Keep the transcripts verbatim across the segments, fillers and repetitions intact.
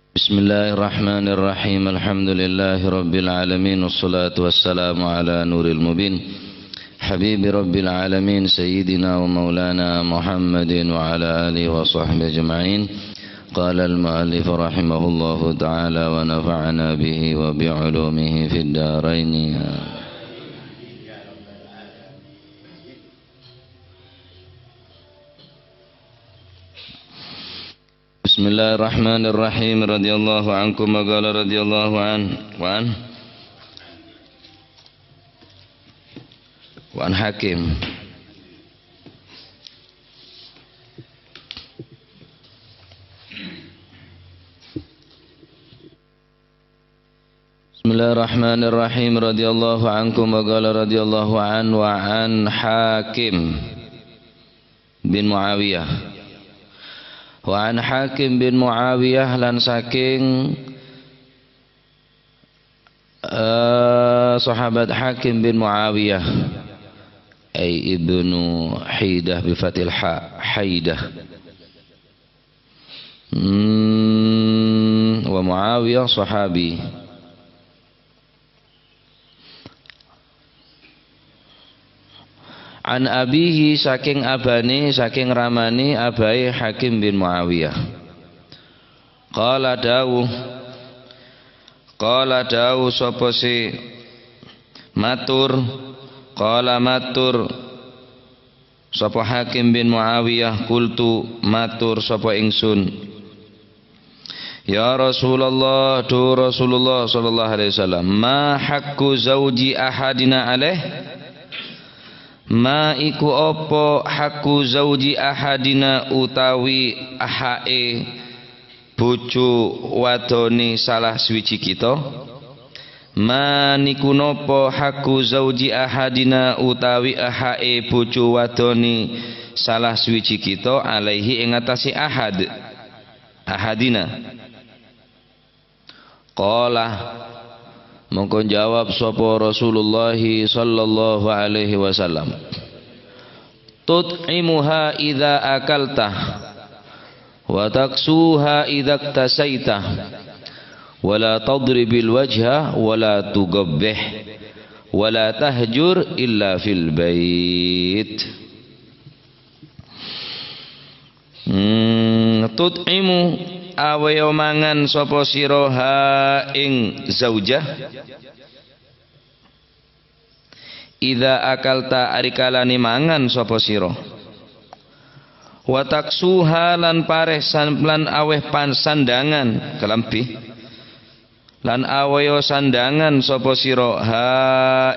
بسم الله الرحمن الرحيم. الحمد لله رب العالمين، والصلاة والسلام على نور المبين، حبيب رب العالمين، سيدنا ومولانا محمد وعلى آله وصحبه أجمعين. قال المؤلف رحمه الله تعالى ونفعنا به وبعلومه في الدارين. بسم الله الرحمن الرحيم. رضي الله عنكم وقال رضي الله عنه وعن وعن حكيم. بسم الله الرحمن الرحيم. رضي الله عنكم وقال رضي الله عنه وعن حكيم بن معاوية. وعن حكيم بن معاوية, lan saking, eh, sahabat Hakim bin Muawiyah, ay ibnu Hidah bi fathil ha, Haidah. Hmm, wa Muawiyah sahabi. An abihi, saking abane, saking ramane abahe Hakim bin Muawiyah. Qala dawuh, qala dawuh sapa se matur, qala matur, sapa Hakim bin Muawiyah, qultu, matur sapa ingsun, "Ya Rasulullah, dhu Rasulullah sallallahu alaihi wasallam, ma haqqu zauji ahadina alaih?" Ma iku apa haqqu zauji ahadina utawi hae bojo wadone salah suwiji kita? Ma niku napa haqqu zauji ahadina utawi hae bojo wadone salah suwiji kita alaihi ing atase ahad? Ahadina. Qala, mongko jawab sapa Rasulullah sallallahu alaihi wasallam, "Tut'imuha idza akalta, wa taksuha idza iktasaita, wa la tadribil wajha, wa la tugabbih, wa la tahjur illa fil bait." Hmm, tut'imu, aweyo mangan sapa sira ha ing zaujah. Idza akalta, arikalane mangan sapa sira. Wa taksuha, lan pareh san-, lan aweh pan sandangan, kalambi. Lan aweyo sandangan sapa sira ha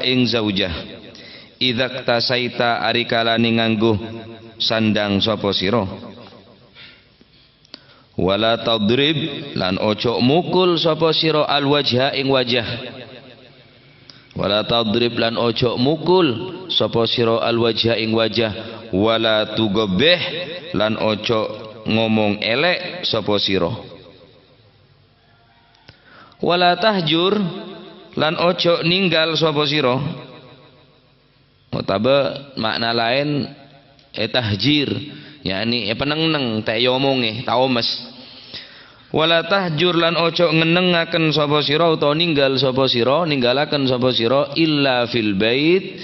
ing zaujah. Idza iktasaita, arikalane nganggo sandang sapa sira. Wala tadrib, lan ojo mukul sapa sira al-wajha ing wajah. Wala tadrib, lan ojo mukul sapa sira al-wajha ing wajah. Wala tugabbih, lan ojo ngomong elek sapa sira. Wala tahjur, lan ojo ninggal sapa sira. Otaba makna laen, eh, tahjir, yakni, eh, penengneng, ta' eomonge, ta' omes. Wala tahjur, lan ojo ngennengngaken sapa sira utawa ninggal sapa sira, ninggalaken sapa sira, illa fil bait,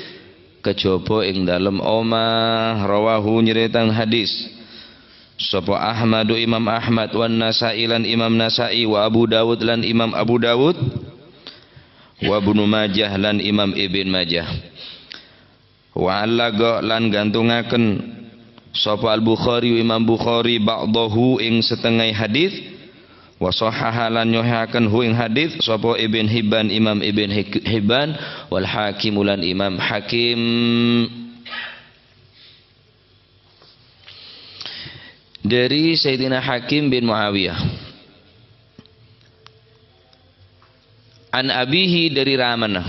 kejaba ing dalem omah. Rawahu, nyritang hadis. Sapa Ahmadu, Imam Ahmad, wan Nasa'i, lan Imam Nasa'i, wa Abu Dawud, lan Imam Abu Dawud, wa Ibnu Majah, lan Imam Ibn Majah. Wa allaqa, lan gantungaken sapa Al-Bukhari, Imam Bukhari, ba'dahu, ing setengah hadis, wa sahhaha, lan nyohihaken hu ing hadis sapa Ibn Hibban, Imam Ibn Hik-, Hibban, wal Hakim, lan Imam Hakim. Dari Sayyidina Hakim bin Muawiyah. An abihi, dari ramana.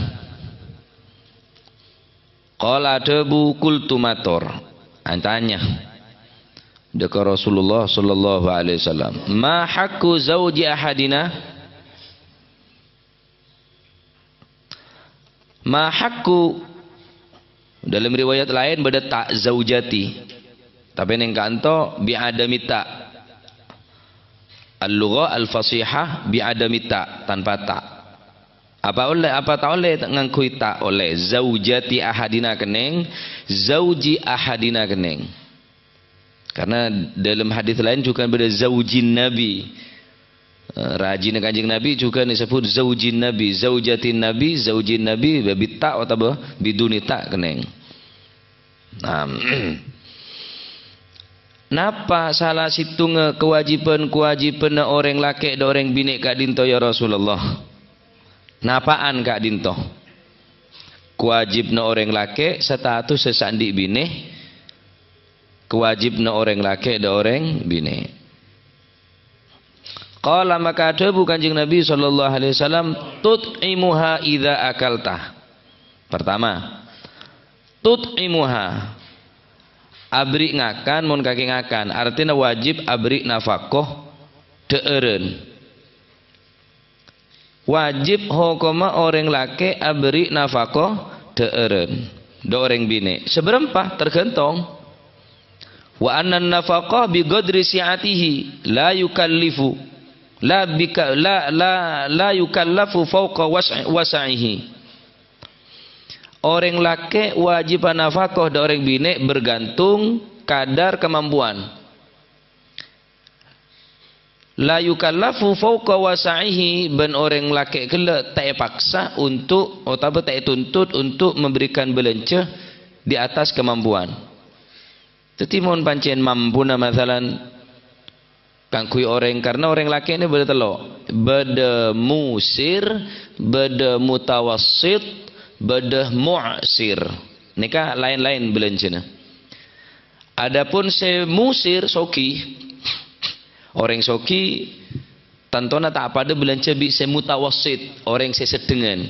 Qala, dhâbu, qultu, mator. Antanya. Dâ' ka Rasulullah sallallahu alaihi wasallam, "Ma haqqu zauji ahadina?" Ma haqqu, dalam riwayat lain bâdâ ta' zaujati. Tapè neng kanto bi adami ta'. Al-lughah al-fasihah bi adami ta, tanpa ta. Apa ollè, apa ta' ollè ngangghuy ta? Ollè. Zaujati ahadina kennèng, zauji ahadina kennèng. Karena dalam hadis lain juga bâdâ zaujin Nabi. Eh, rajina Kanjeng Nabi juga disebut zaujin Nabi, zaujatin Nabi, zaujin Nabi, bi ta otabâ biduni ta kennèng. Nah, napa salah sèttongnga kawâjibhânna orèng lakè' dâ' orèng binè' ka'dinto, ya Rasulullah? Napa'an ka'dinto? Kawâjibhânna orèng lakè' status sè sa'andi' binè, kawâjibhânna orèng lakè' dâ' orèng binè'. Qala, maka adhâbu Kanjeng Nabi sallallahu alaihi wasallam, "Tut'imuha idza akalta." Pertama, tut'imuha, aberri' ngakan mon kakè ngakan, artèna wajib aberri' nafaqoh dhâ'ârân. Wajib hokomma orèng lakè' aberri' nafaqoh dhâ'ârân, dâ' orèng binè'. Sabârâmpa? Tergantung. Wa annan nafaqah bi qadri si'atihi, la yukallifu, la bika-, la, la, la yukallafu fauqa was-, wasa'ihi. Orèng lakè' wajib nafaqoh dâ' orèng binè' bergantung kadar kemampuan. La yukallafu fauqa wasa'ihi, bân orèng lakè' ghellâ' ta' èpaksa untuk, otabâ ta' ètuntut untuk memberikan bâlânjhâ di atas kemampuan. Dhâddhi, mon pancèn mampuna, masalan, kaangghuy orèng, karna orèng lakè' nè bâdâ tello', bâdâ musir, bâdâ mutawassit, bâdâ mu'sir. Nèka laèn-laèn bâlânjhâna. Adapun sè musir, soghi, orèng soghi tantona ta' padâ bâlânjhâ bi' sè mutawassit, orèng sè seddhângan.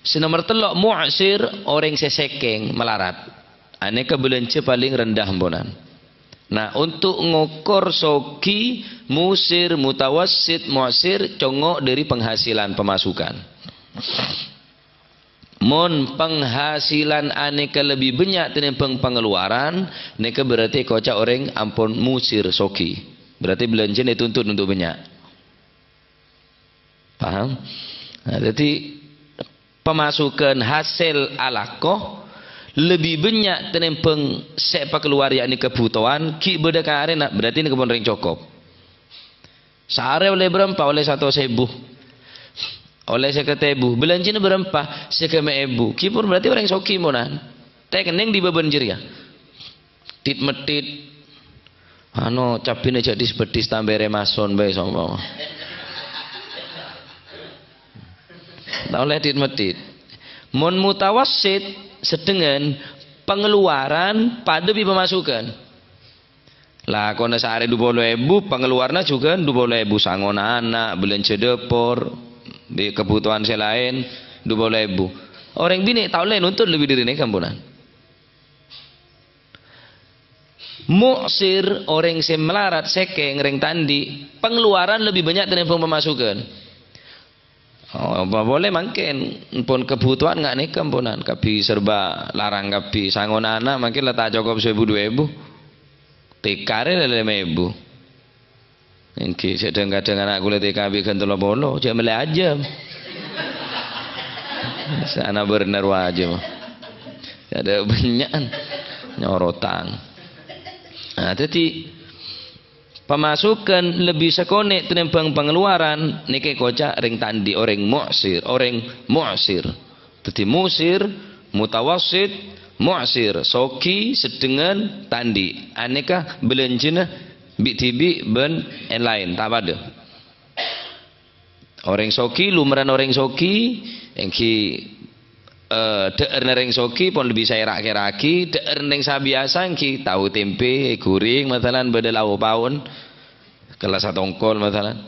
Sè nomer tello', mu'sir, orèng sè sèkèng, malarat. Anèka bâlânjhâ palèng rendah emponan. Nah, untuk ngokor soghi, musir, mutawassit, mu'sir, congo' dâri penghasilan, pemasukan. Mon penghasilan anèka lebbi bânnya' tènèmbhâng pengeluaran, nèka berarti èkoca' orèng ampon musir, soghi. Berarti bâlânjhâna ètuntut untuk bânnya'. Paham? Nah, dhâddhi pemasukan hasil alako lebbi bânnya' tènèmbhâng sè èpakalowar, yakni kabhutowan, ghi' bâdâ karèna, berarti nèka pon orèng cokop. Saarè ollè bârâmpa? Ollè satos èbu. Ollè sèket èbu. Bâlânjhâna bârâmpa? Sègâmè' èbu. Ghi' pon berarti orèng soghi monan. Ta' kennèng dâri bâbân jârèya. Tit-mettit. Ano, cabbhina jhâ' dhis-beddhis tambâ rèmason bhâi, sapa? Ta' ollè tit-mettit. Mon mutawassit, seddhângan, pengeluaran padâ bi' pemasukan. Lakona saarè dupolo èbu, pengeluaranna jhughân dupolo èbu, sangona ana', bâlânjhâ dâpor, bi' kabhutowan sè laèn, dupolo èbu. Orèng binè' ta' ollè nuntut lebbi dâri nèka, amponan. Mu'sir, orèng sè malarat, sèkèng, rèng ta' andi', pengeluaran lebbi bânnya' tènèmbhâng pemasukan. Oh, apa polè mangkèn, pon kabhutowan nga' nèka, amponan, kabbhi serba larang kabbhi. Sangona ana' mangkèn la ta' cokop saèbu du èbu. Tikarè la lèma èbu. Èngghi, sè dhâng-kadhâng ana' kulâ T K bi' ghân tello polo, jhâ' mellè ajâm. Sè ana' bârnèr wajib. Adâ' bânnya'an nyorotang. Nah, dhâddhi, pemasukan lebbi sakonè' tènèmbhâng pengeluaran, nèka èkoca' rèng ta' andi', orèng mu'sir, orèng mu'sir. Dhâddhi musir, mutawassit, mu'sir, soghi, seddhângan, ta' andi'. Anèka bâlânjhâna bi'-dhibi' bân èn-laèn, ta' padâ. Orèng soghi, lumrana orèng soghi, èngghi, eh, dhâ'ârna rèng soghi pon lebbi saè ra'-kèra'aghi, dhâ'ârna rèng sabiyasa èngghi tahu tempe, ghuring, masalan, bâdâ lao paon, kella satongkol, masalan.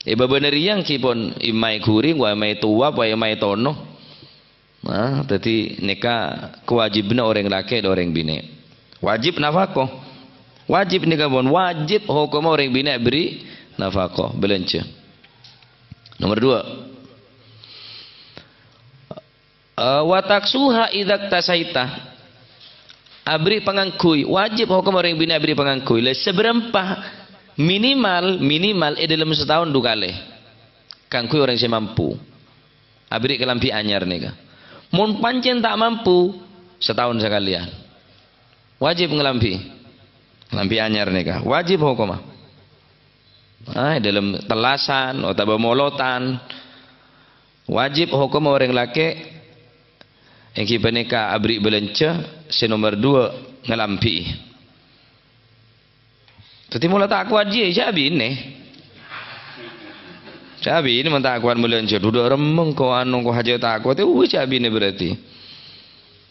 È bâbâna rèya èngghi pon èmaè ghuring, wa èmaè towap, wa èmaè tono. Nah, dhâddhi nèka kawâjibhânna orèng lakè' dâ' orèng binè'. Wajib nafaqoh. Wajib nèka pon, wajib hokomma orèng binè' aberri' nafaqoh, bâlânjhâ. Nomer dua. Eh, wa taksuha idza iktasaita. Aberri' pangangghuy, wajib hokomma orèng binè' aberri' pangangghuy. Lha, sabârâmpa Minimal, minimal è dâlem sataon du kalè. Kaangghuy orèng sè mampu. Aberri' kalambhi anyar nèka. Mon pancèn ta' mampu, sataon sakalèyan. Wajib ngalambhi. Ngalambhi anyar nèka. Wajib hokomma. Ah, è dâlem tellasan otabâ molotan. Wajib hokomma orèng lakè', èngghi panèka aberri' bâlânjhâ, sè nomer duwâ' ngalambhi. Dhâddhi mola ta' kowat jiyâ, jhâ' abinè. Jhâ' abinè mon ta' kowat bâlânjhâ, duduk remmeng ko anu ko hajâ ta' kowat, wis jhâ' abinè berarti.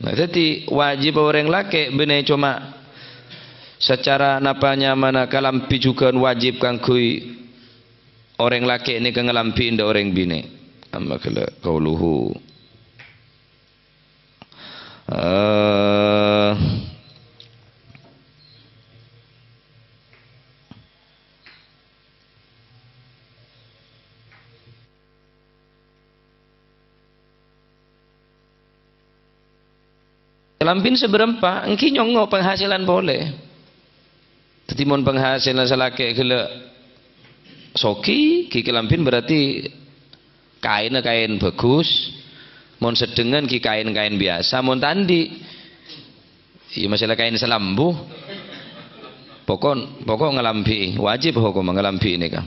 Nah, dhâddhi wajib orèng lakè' bânnè coma sacara napa nyamana kalambhi jhughân wajib kaangghuy orèng lakè' nèka ngalambhi dâ' orèng binè'. Amma ghellâ' qauluhu. Eh, Kalambhina sè bârâmpa, èngghi nyongngo' panghasilan polè. Dhâddhi, mon panghasilan sè lakè' ghellâ' soghi, ghi' kalambhina berarti kaènna kaèn bhâghus. Mon sedhengan ghi' kaèn-kaèn biyasa. Mon ta' andi', iyâ masalah kaèn salambu. Pokok, pokok ngalambhi, wajib hokomma ngalambhi nèka.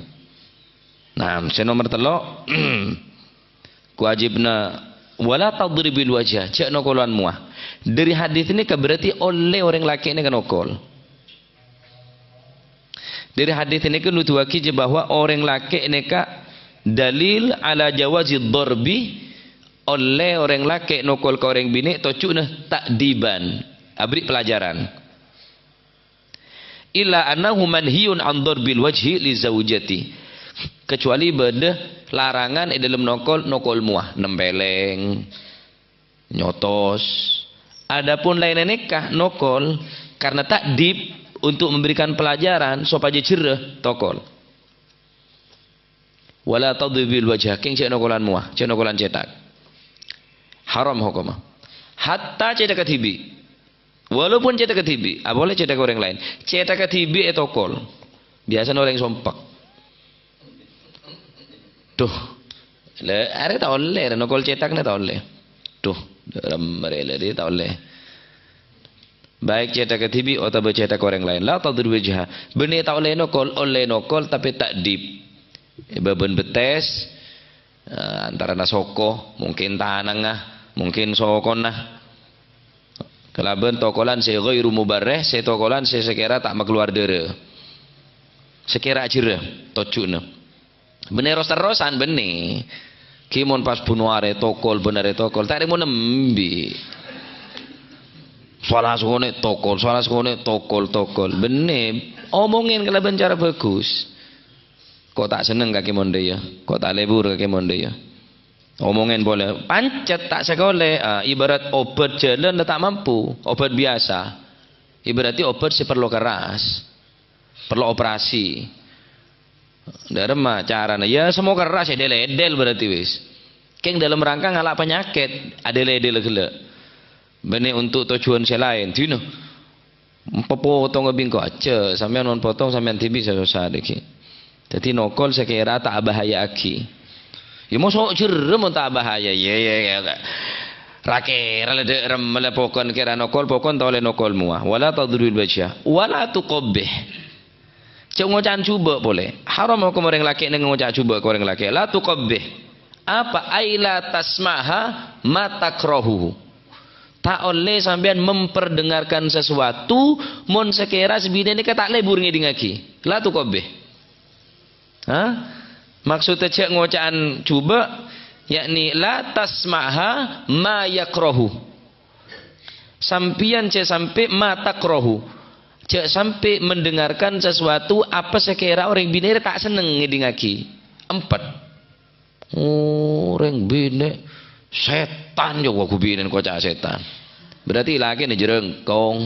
Nah, sè nomer tello', kawajibna, "Wala tadribil wajha," jhâ' nokolan mowa. Dhâri hadis nèka berarti ollè orèng lakè' nèka nokol. Dhâri hadis nèka nuduwaghi jhâ' bahwa orèng lakè' nèka dalil ala jawazi dharbi, ollè orèng lakè' nokol ka orèng binè' tojjhuna ta'diban, aberri' pelajaran. Illa annahu manhiyun an dharbil wajhi li zaujati. Kecuali bâdâ larangan è dâlem nokol, nokol mowa, nempèlèng, nyotos. Adapun laènna nèka nokol karena ta'dib, untuk memberikan pelajaran sopajâ jherrâ, tokol. Wala tadribil wajha, kèng jhâ' nokolan mowa, jhâ' nokolan cèthak. Haram hokomma. Hatta cèthakka dhibi'. Walaupun cèthakka dhibi', apolè cèthakka orèng laèn. Cèthakka dhibi' ètokol. Biyasana orèng sompek. Duh. Lè, arè ta' ollè, arè nokol cèthakna ta' ollè. Duh, remma rè, lè, ta' ollè. Baik cèthakka dhibi' otabâ cèthakka orèng laèn. La tadrib wajha. Bânnè ta' ollè nokol, ollè nokol, tapè ta'dib. È bâbâna bettès, eh, antarana soko, mungkin tanangnga, mungkin sokona. Kalabân tokolan sè ghairu mubarrih, sè tokolan sè sakèra ta' makalowar dârâ. Sakèra jherrâ tojjhuna. Bânnè ros-terrosan, bânnè. Ghi' mon pas buno arè tokol, bân arè tokol. Ta' rèng mon embi'. Sala sakonè' tokol, sala sakonè' tokol, tokol. Bânnè. Omongè kalabân cara bhâghus. Ko' ta' senneng ka kèmon rèya. Ko' ta' lebur ka kèmon rèya. Omongè polè. Pancet ta' sakolè. Ah, ibarat obat jhâlân la ta' mampu. Obat biyasa. Ibaratè obat sè parlo kerras. Parlo operasi. Dâremma carana? Ya, semmo kerras, èdel-èdel berarti wis. Kèng dâlem rangka ngala' panyakèt, adel-edel ghellâ'. Bânnè untuk tojjhuwân sè laèn, dinah. Papotongnga bi' engko' ajâ, sampèyan mon potong sampèyan dhibi' sè sossa dhâggi'. Dhâddhi nokol sakèra ta' abahaya'aghi. Ya moso' jherrâ mon ta' abahaya, ya, ya, ya. Ra kèra la dâ' remma la pokon kèra nokol, pokon ta' ollè nokol mowa. Wala tadribil wajha, wala tuqabbih. Jhâ' ngoca'an jhubâ' polè. Haram hokomma orèng lakè' nèng ngoca' jhubâ' ka orèng lakè'. La tuqabbih. Apa? Ai la tasma'ha ma takrahuhu. Ta' ollè sampèyan memperdengarkan sesuatu, mon sakèra sè binè nèka ta' lebur ngèdingngaghi. La tuqabbih. Ha? Maksodda jhâ' ngoca'an jhubâ', yakni la tasma'ha ma yakrahu. Sampèyan jhâ' sampè' ma takrahu. Jhâ' sampè' mendengarkan sesuatu apa sakèra orèng binè rè ta' senneng ngèdingngaghi. Empet. Orèng binè' sètan, ya, wa, ghu binè' koca' sètan. Berarti lakèna jhârângkong.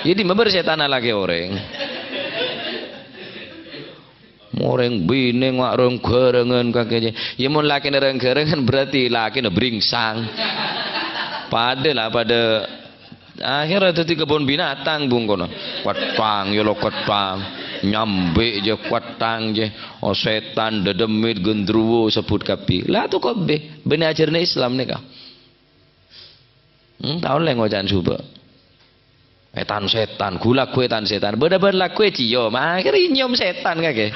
Ya, dimma bâr sètanna lakè orèng. Orèng binè' nga' rèng-ghârângan kakè. Ya, mon lakèna rèng-ghârângan berarti lakèna bringsang. Padâ la, padâ. Akhirnya dhâddhi kebun binatang bungkona. Kethang, ya lo kethang. Nyambi' jâ, kotthang jâ, oh, sètan, dâdâmmit, gendruwo, sebbhut kabbhi. La tuqabbih, bânnè ajhârânna Islam nèka. Hmm, ta' ollè ngoca'an jhubâ'. Ètan sètan, ghu-lagghu ètan sètan. Bâdâ bân lagghu èciyom, akhèrra nyiyom sètan kakè.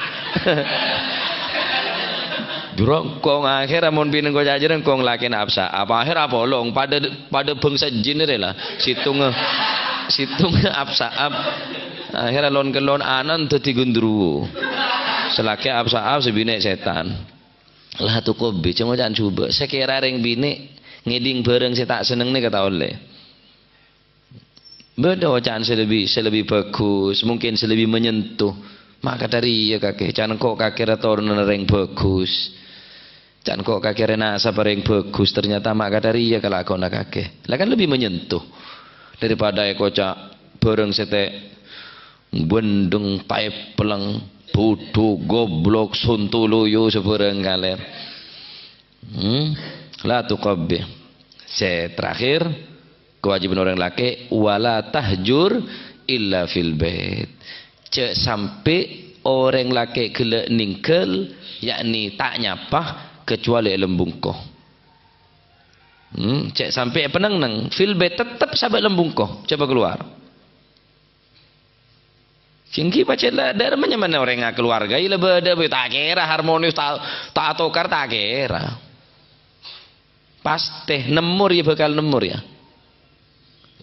Jhârângkong, akhèrra mon binè ngoca' jhârângkong, lakèna apsa'ap. Akhèrra apolong, padâ, padâ bângsa jin rè la. Sèttongnga, sèttongnga apsa'ap. Akhèrra lon-kellon anan dhâddhi gendruwo. Sè lakè apsa'ap, sè binè sètan. La tuqabbih, jhâ' ngoca'an jhubâ'. Sakèra rèng binè' ngèdhing bhârâng sè ta' senneng nèka ta' ollè. Bâdâ oca'an sè lebbi, sè lebbi bhâghus, mungkin sè lebbi menyentuh. Ma' kadhâriyâ kakè, can engko' kakè ra toronanna rèng bhâghus. Can engko' kakè ra nasabhâ rèng bhâghus, ternyata ma' kadhâriyâ kalakowanna kakè. La kan lebbi menyentuh daripada èkoca' bhârâng sè ta' bhendheng, paèppleng, budhu, goblok, sontoloyo, sabhârâng kalèr. Hmm? La tuqabbih. Sè terakhir, kawâjibhân orèng lakè', "Wala tahjur illa fil bait." Jhâ' sampè' orèng lakè' ghellâ' nèngghâl, yakni ta' nyapa, kecuali è lem bungko. Hmm, jhâ' sampè' èpennengneng, fil bait, tettep sabâ' lem bungko, jhâ' pakalowar. Sènggi pajhât la dâ' remma nyamana orèng akalowarga, iyâ la bâdâ, bâ, ta' kèra harmonis, ta', ta' atokar, ta' kèra. Pastè nemmor, iyâ bhâkal nemmor, iyâ.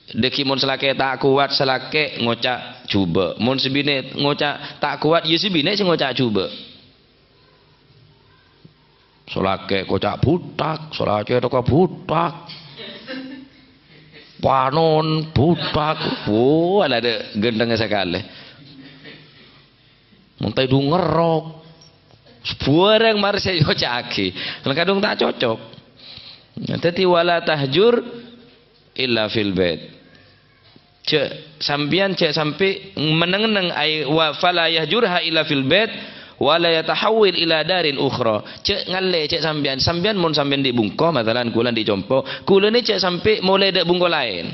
Dhâggi' mon sè lakè' ta' kowat, sè lakè' ngoca' jhubâ'. Mon sè binè' ngoca' ta' kowat, iyâ sè binè' sè ngoca' jhubâ'. Sè lakè' koca' butak, sè lakè' toka butak. Panon butak. Wo, ala dâ' gendhengnga sakalè. Mon ta' èdhung ngerrok. Sabhârâng marè sè èoca'aghi. Kadhung ta' cocok. Nah, dhâddhi wala tahjur illa fil bait. Jhâ' sampèyan jhâ' sampè' menneng-neng, ai wa fala yahjurha illa fil bait, wa la yatahawwal ila darin ukhra. Jhâ' ngallè, jhâ' sampèyan. Sampèyan mon sampèyan dâ' bungko, masalan, kaulâ dâ' compo', kaulâ nè jhâ' sampè' molè dâ' bungko laèn.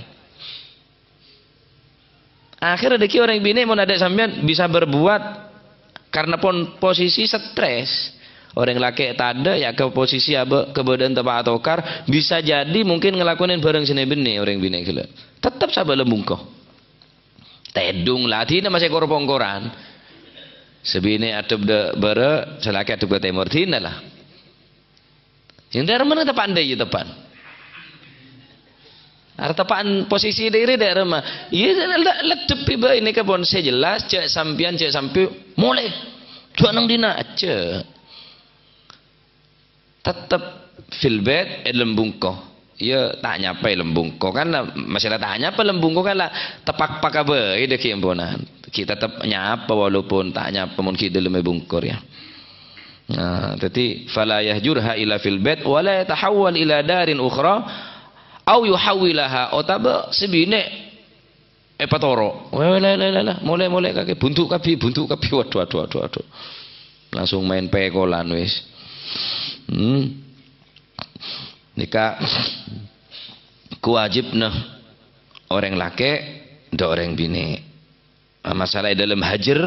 Akhirnya dhâggi' orèng binè' mon adâ' sampèyan bisa berbuat karena pon-, posisi stres. Orèng lakè' tadâ' ya ka posisi abâ' kabâdâ'ân tepa' atokar, bisa jadi mungkin ngalakonè bhârâng sè nè-bennè orèng binè' ghellâ'. Tettep sabâ' lem bungko. Tèdhung la, dinah masè kor-pongkoran. Sè binè' adhep dâ' bârâ', sè lakè' adhep ka tèmor, dinah la. Sè dâ' remma teppa'an dâ' iyâ teppa'an. Arè teppa'an posisi dâ' iyâ dâ' remma. Iyâ, le-, leddhep bhâi nèka pon sè jelas, jhâ' sampèyan, jhâ' sampè' molè. Dâ' neng dinna', jhâ'. Tettep fil bait è lem bungko. Iyâ, ta' nyapa è lem bungko. Kan la, masalah ta' nyapa lem bungko kan la tepakpak bhâi dhâggi' amponan. Ghi' tettep nyapa walaupun ta' nyapa mon ghi' dâlem è bungko rèya. Nah, dhâddhi, "Fala yahjurha illa fil bait, wa la yatahawwal ila darin ukhra, au yuhawwilaha," otabâ sè binè' èpatoro'. Wè, wè, la, la, la, la, molè, molè kakè, buntu' kabbhi, buntu' kabbhi. Waduh, waduh, waduh, waduh. Langsung maèn pèkolan wis. Hmm. Nèka kawâjibhânna orèng lakè' dâ' orèng binè'. Ah, masalah è dâlem hajr,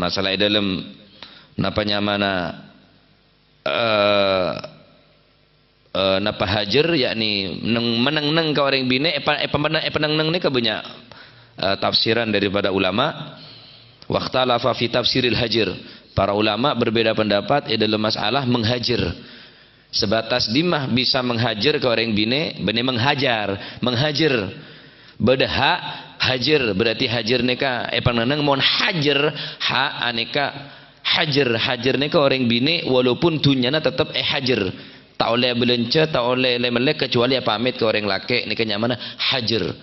masalah è dâlem napa nyamana, eh, eh, napa hajr, yakni neng-, meneng-neng ka orèng binè', èpa-, èpamene-, èpenneng-neng nèka bânnya', eh, tafsiran daripada ulama. Wakhtalafa fi tafsiril hajr. Para ulama berbeda pendapat è dâlem masalah menghajr. Sebatas dimma bisa menghajr ka orèng binè', bânnè menghajar, menghajr. Bâdâ ha, hajr, berarti hajr nèka èpannenneng. Mon hajr, ha anèka hajr, hajr nèka orèng binè' walaupun dhunnyana tettep èhajr. Ta' ollè abâlânjhâ, ta' ollè lè-mellè, kecuali apamèt ka orèng lakè', nèka nyamana hajr.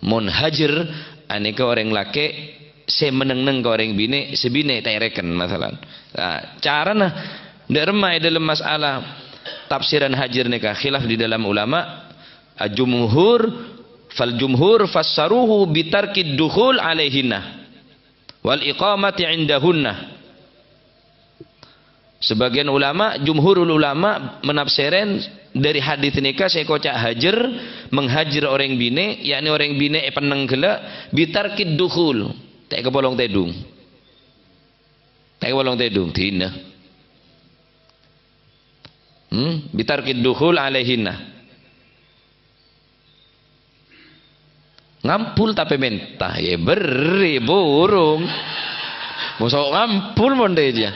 Mon hajr, anèka orèng lakè' sè meneng-neng ka orèng binè', sè binè' ta' èrèken, masalan. Nah, carana dâ' remma è dâlem masalah tafsiran hajr nèka khilaf di dâlem ulama, jumhur, fal jumhur fassaruhu bitarkid dukhul alaihinna wal iqamati indahunna. Sebagian ulama, jumhurul ulama, menafsiran dâri hadits nèka sè èkoca' hajr, menghajr orèng binè', yakni orèng binè' èpenneng ghellâ', bitarkid dukhul, ta' èkapolong tèdhung. Tèng polong tèdung, dinah. Hmm? Bitarkid dukhul alaihinna. Ngampul tapè mènta, yâ bherri' burung. Mosok ngampul mon dâjâ.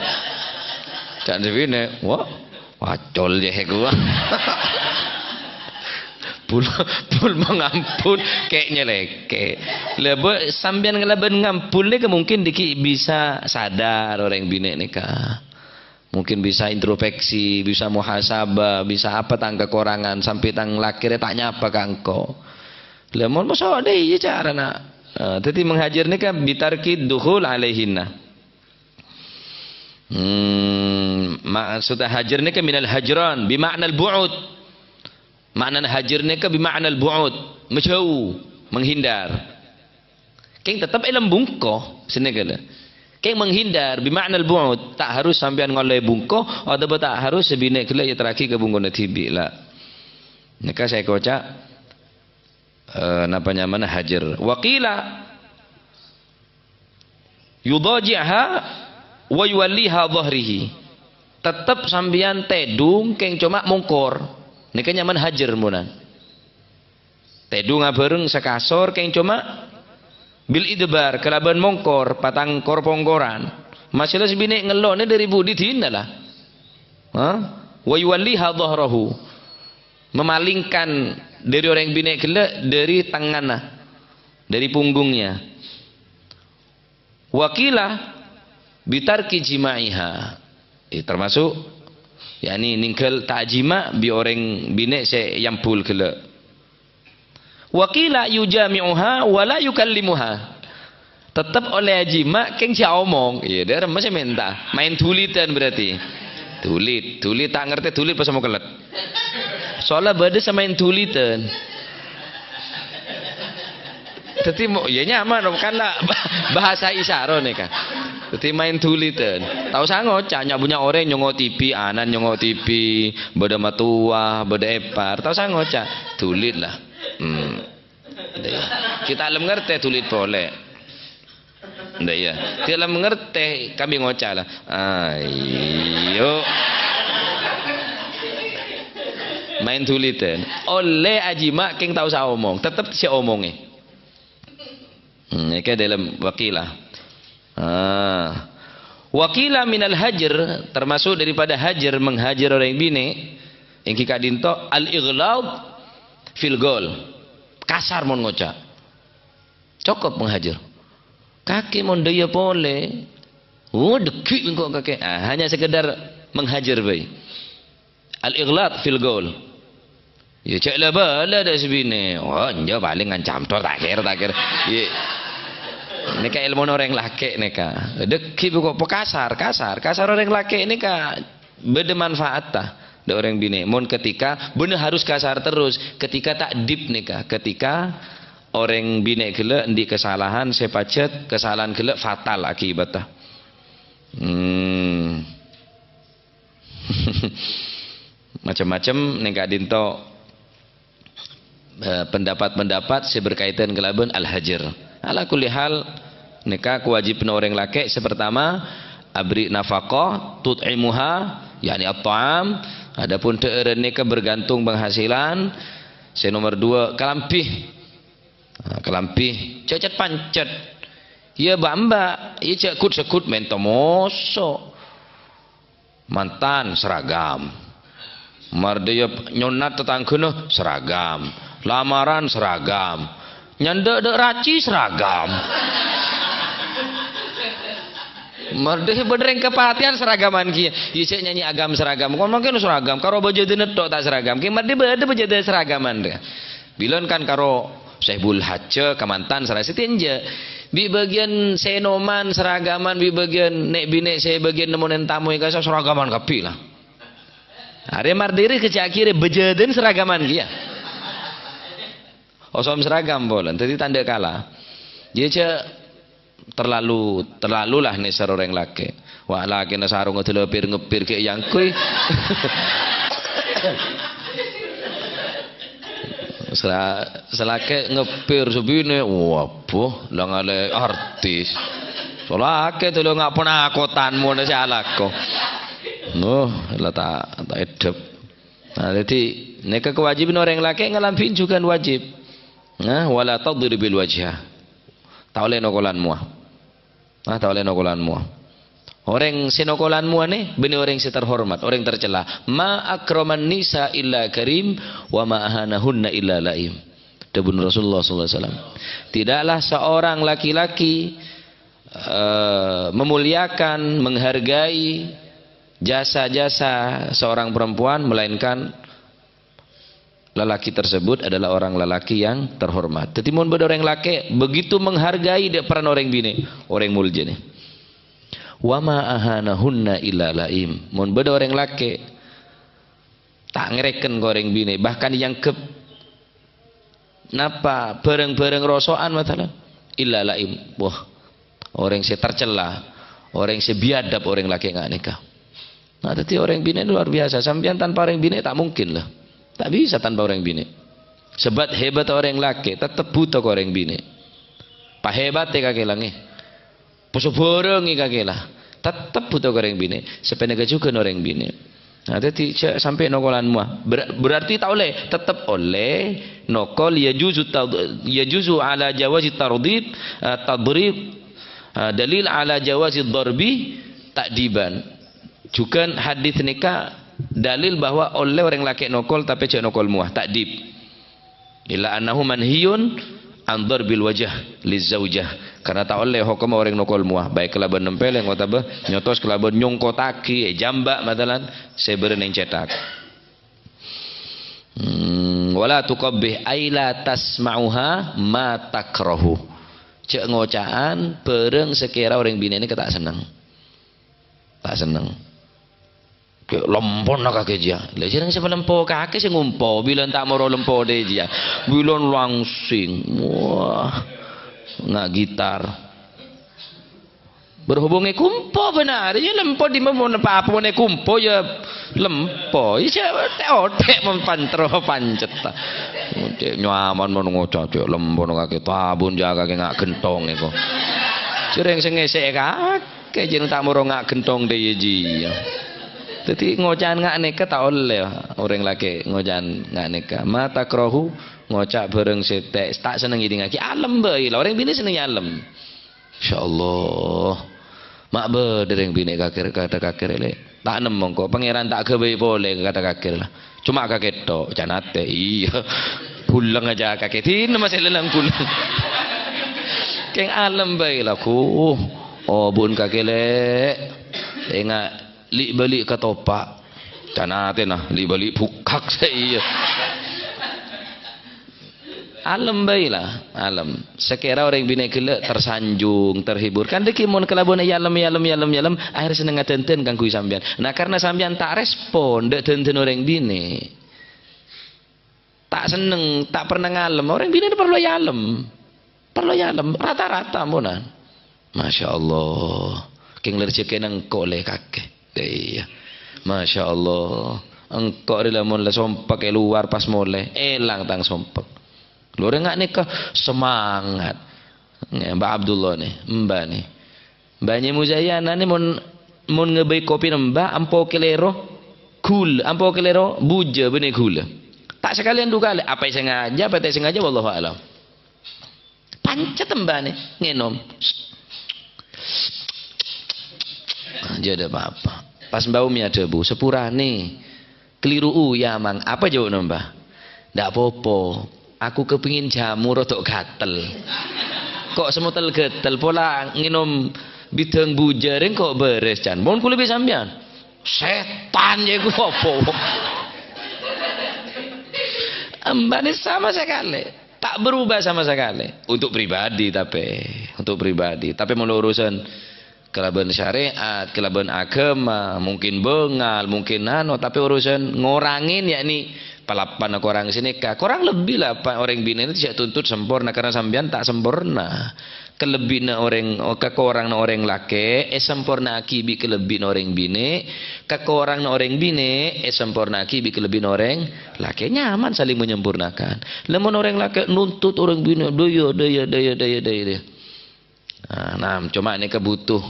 Ca'na binè', wah, pacol jâ' ghuwâ. Pul, pul mangampul, kè' nyèlèkè'. Lah, bâ-, sampèyan kalabân ngampul nèka mungkin dikit bisa sadar orèng binè' nèka. Mungkin bisa introspeksi, bisa muhasabah, bisa apa tang kakorangan, sampè' tang lakè rè ta' nyapa ka engko'. Lah, mon mosok dâ' iyâ carana. Eh, dhâddhi menghajar nèka bitarkid dukhul alaihinna. Hmm, maksud hajar nèka minal hajran, bi ma'nal bu'ud. Ma'nana hajar nèka bi ma'nal bu'ud, majâu, menghindar. Kèng tetep èlem bungko, sanèka lho. Kèng menghindar, bi ma'nal bu'ud, ta' harus sampèyan ngollè bungko, otabâ ta' harus sè binè' ghellâ' èyaterraghi ka bungkona dhibi', la. Nèka sè èkoca', eh, napa nyamana hajar. Wa qila yudhaji'ha wa yuwalliha dhahrihi. Tetep sampèyan tèdung kèng coma mongkor. Nèka nyamana hajar monan. Tèdung abhâreng sakasor kèng coma bil idbar kalabân mongkor, patang kor-pongkoran. Masalah sè binè' ngello'na dâri budi dinah la. Hah? Wa yuwalliha dhahrahu. Memalingkan dâri orèng binè' ghellâ' dâri tengngana, dâri punggungnya. Wa qila bitarki jima'iha. Eh, termasuk, yakni ninggal ta' jima' bi' orèng binè' sè èambul ghellâ'. Wa qila yujami'uha wa la yukallimuha. Tetep ollè ajima' kèng jhâ' omong. Iyâ, dâ' remma sè mènta. Maèn dhulidhân berarti. Dhulid, dhulid ta' ngartè dhulid pas mau kellet. Soalnya bâdâ sè maèn dhulidhân. Dhâddhi mo-, ya nyaman, kan la bahasa isyara nèka. Dhâddhi maèn dhulidhân. Ta' osa ngoca', nya-, bânnya' orèng nyongngo' T V, anan nyongngo' T V, bâdâ matowa, bâdâ èpar. Ta' osa ngoca', dhulid la. Hmm. Ndak, iyâ. Kita lem ngartè dhulid polè. Ndak, iyâ. Ti' lem ngartè kami ngoca' la. Ayo. Maèn dhulidhân. Ollè ajima' kèng ta' osa omong. Tetep sè omongè. Hmm, èkè dâlem wa qila. Ah. Wa qila minal hajar, termasuk daripada hajar, menghajar orèng binè', èngghi ka'dinto al-ighlad fil qaul. Kasar mon ngoca'. Cokop menghajar. Kakè mon dâ' iyâ polè. Oh, dâgghi' engko' kakè. Ah, hanya sekedar menghajar bhâi. Al-ighlad fil qaul. Ya, jhâ' la-bâlâ dâ' sè binè'. Oh, enjâ' palèng ngancam tor, takèr, takèr. Iyâ. Nèka èlmona orèng lakè' nèka. Dâgghi' engko' po-, kasar, kasar. Kasar orèng lakè' nèka bâdâ manfaatta dâ' orèng binè'. Mon ketika, bânnè harus kasar terus. Ketika ta'dib nèka. Ketika orèng binè' ghellâ' andi' kasalahan sè pajhât, kasalahan ghellâ' fatal akibatta. Hmm. Macem-macem nèng ka'dinto, eh, pendapat-pendapat sè berkaitan kalabân al-hajar. Ala kulli hal, nèka kawâjibhânna orèng lakè', sè pertama, abri nafaqah, tut'imuha, yakni at-ta'am. Adapun dhâ'ârân nèka bergantung penghasilan. Sè nomor dua, kalambhi. Nah, kalambhi, jhâ' cet-pancet. Iyâ, mbak-mbak, iyâ jhâ' ghut-segghut mènta moso'. Mantan seragam. Mardhâjâ nyonnat tatangghâna seragam. Lamaran seragam. Nyandhâ' dâ' raci seragam. Mardhâjâ bhender rèng kapatèyan seragaman kèya. Iyâ jhâ' nyanyi agam seragam. Kon mangkèn seragam. Karo bhâjâdhânna tok ta' seragam. Kèya mardhâjâ bâdâ bhâjâdhâ seragaman. Bilân kan karo Saibul Hajjâ, kamantan, sara sè tènjâ. Bi' bâgiyân sè ènoman seragaman, bi' bâgiyân nè'-binè' sè bâgiyân nemmo nèng tamoy kasa seragaman kabbhi la. Arè mardhâjâ kèjhâ' akhirè bhâjâdhân seragaman kèya. Osom seragam polè, dhâddhi tandhâ kala. Iyâ jhâ' terlalu, terlalu la nèser orèng lakè'. Wah, lakèna sarongnga dâlâpèr ngeppèr ghi' èyangghuy. Sera-, sè lakè' ngeppèr sè binè', wah, boh, la ngalè artis. Tolake tolo ngapon akotan mona sè alako. Noh, la ta', ta' edep. Nah, dhâddhi nèka kawâjibhân orèng lakè' ngalambhi jhughân wajib. Nah, "Wala tadribil wajha." Ta' ollè nokolan mowa. Nah, ta' ollè nokolan mowa. Orèng sè nokolan mowa nè, bânnè orèng sè terhormat, orèng tercela. "Ma akraman nisa illa karim, wa ma ahanahunna illa laim." Dhâbuna Rasulullah sallallahu alaihi wasallam. Tidaklah seorang laki-laki, eh, memuliakan, menghargai jasa-jasa seorang perempuan, melainkan lelaki tersebut adalah orang lelaki yang terhormat. Dhâddhi, mon bâdâ orèng lakè' begitu menghargai dâ' paran orèng binè', orèng molja nè. "Wa ma ahanahunna illa laim." Mon bâdâ orèng lakè' ta' ngèrèken ka orèng binè', bahkan èangghep napa, bhârâng-bhârâng roso'an, masalan, illa laim. Wah, orèng sè tercela, orèng sè biadab, orèng lakè' nga' nèka. Nah, dhâddhi orèng binè' luar biasa. Sampèyan tanpa orèng binè' ta' mungkin, lah. Ta' bisa tanpa orèng binè'. Sebab hebat orèng lakè', tettep bhuto ka orèng binè'. Pahebattè kakè la, ngghi. Pasabhârângè kakè la. Tettep bhuto ka orèng binè'. Sapanèka jhughân orèng binè'. Nah, dhâddhi jhâ' sampè' nokolan mowa. Ber-, berarti ta' ollè, tettep ollè nokol, yajuzu tad-, yajuzu ala jawazi tardib, eh, tadrib, eh, dalil ala jawazi darbi ta'diban. Jhughân hadis nèka dalil bahwa ollè orèng lakè' nokol, tapè jhâ' nokol mowa, ta'dib. Illa annahu manhiyun an darbil wajh lizaujah. Karena ta' ollè hokomma orèng nokol mowa, baik kalabân nempèlèng otabâ nyotos kalabân nyongkottaghi, èjhâmbâ', masalan, sè bârâ' neng cèthak. Hmm, "Wala tuqabbih ay la tasma'uha ma takrahu." Jhâ' ngoca'an bhârâng sè kèra orèng binè' nèka ta' senneng. Ta' senneng. Kè' lempona kakè jiyâ. Lah, jhârâng sè malempo kakè sè ngompo, bilân ta' moro lempo dâ' jiyâ. Bilân langsing. Wah. Nga' gitar. Berhubung èkompo bhender, yâ lempo dimma mon apa-apa mon èkompo yâ lempo. Iyâ, otek-otek mon pantro pancet. Otek nyaman mon ngoca', cek lempona kakè tabun jiyâ kakè nga' ghentong èko. Jhârâng sè ngèsè' kakè. Kajeng ta' moro nga' ghentong dâ' iyâ jiyâ. Dhâddhi, ngoca'an nga' nèka ta' ollè, orèng lakè' ngoca'an nga' nèka. Ma takrahu, ngoca' bhârâng sè ta', ta' senneng èdingngaghi, alem bhâi la. Orèng binè' senneng alem. Insyaallah. Ma' bâdâ rèng binè' kakè, kadhâ' kakè, lè'. Ta' nemmo engko', Pangèran ta' aghâbây polè kadhâ' kakè la. Coma kakè tok, can atè. Iyâ. Buleng aja kakè. Dinah masè leleng buleng. Kèng alem bhâi la, ghu. Oh, bun kakè, lè'. Enga' li'-bâli' katopa'. Can atèna, li'-bâli' bukak sè iyâ. Alem bhâi la, alem. Sakèra orèng binè' ghellâ' tersanjung, terhibur. Kan dhâggi' mon kalabân èalem, èalem, èalem, èalem, akhèr sennengnga dândân kaangghuy sampèyan. Nah, karna sampèyan ta' respon dâ' dândân orèng binè'. Ta' senneng, ta' pernah ngalem. Orèng binè' parlo èalem. Parlo èalem, rata-rata, ampon. Masya Allah. Kèng la rejhekkèna engko' lè kakè. Iyâ. Masya Allah. Engko' rè lamon la sompek è luar pas molè, èlang tang sompek. Lorè nga' nèka semangat. Ngghi, Mbah Abdullah nè, Mbah nè. Mbah Nyè Muzayana nè mon, mon ngabây kopi nè Mbah, ampo kalèro ghulâ, ampo kalèro bujâ bânnè ghulâ. Ta' sakalèyan du kalè, apa sengaja, apa ta' sengaja, wallahu a'lam. Pancet embhâna ngènom. Jhâ' tadâ' pa-apa. Pas Mbah Umi adhâbu, "Sapurana, kaliru'u, yâ, Mang." "Apa jâwâbhânna, Mbah?" "Ndak popo. Aku kepingin jamu rodok gatel." "Kok semotel-gatel, pola ngènom bidhâng bujâ rèng kok bârâs, can?" "Mon kaulâ bi' sampèyan." "Sètan, yâ, iku apa?" Embhâna sama sakalè. Ta' berubah sama sakalè. Untuk pribadi, tapè. Untuk pribadi. Tapè mon urusan kalabân syariat, kalabân aghâma, mungkin bângal, mungkin anu, tapè urusan ngorangè, yakni, palapanna korang sanèka. Korang lebbi la, pa-, orèng binè' nèka jhâ' tuntut samporna, karna sampèyan ta' samporna. Kalebbina orèng, kakoranganna orèng lakè', èsampornaaghi bi' kalebbina orèng binè', kakoranganna orèng binè', èsampornaaghi bi' kalebbina orèng lakè'. Nyaman saling menyempurnakan. Lamon orèng lakè' nuntut orèng binè', dâjâ, dâjâ, dâjâ, dâjâ, dâjâ, dâjâ. Nah, nah, coma nèka butuh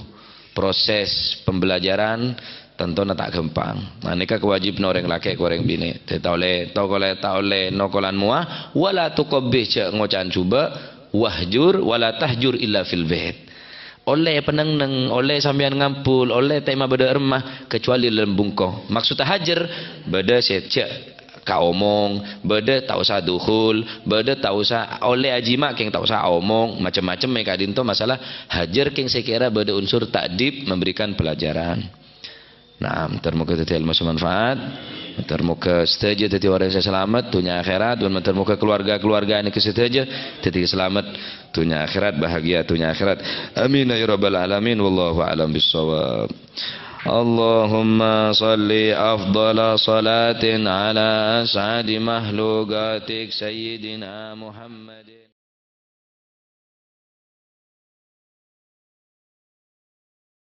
proses pembelajaran, tantona ta' ghâmpang. Nah, nèka kawâjibhânna orèng lakè' ka orèng binè'. Dhâddhi ta' ollè, ta' ollè, ta' ollè nokolan mowa, wala tuqabbih, jhâ' ngoca'an jhubâ', wahjur, wala tahjur illa fil bait. Ollè pènèng-nèng, ollè sampèyan ngampol, ollè ta' èmabâdâ è remma, kecuali dâlem bungko. Maksudda hajâr, bâdâ sè jhâ' kaomong, bâdâ ta' osa dukhul, bâdâ ta' osa ollè ajima' kèng ta' osa aomong, macem-macem è ka'dinto masalah hajâr kèng sè kèra bâdâ unsur ta'dib, memberikan pelajaran. Nah, moghâ-moghâ dhâddhi ilmu sè manfaat. Moghâ-moghâ sadhâjâ dhâddhi orèng sè salamet, dhunnya akhèrat, bân moghâ-moghâ keluarga-keluarga nèka sadhâjâ dhâddhi salamet, dhunnya akhèrat, bahagia dhunnya akhèrat. Amin ya rabbal alamin. Wallahu a'lam bissawab. Allahumma shalli afdhala shalatin ala as'adi makhluqatik Sayyidina Muhammad.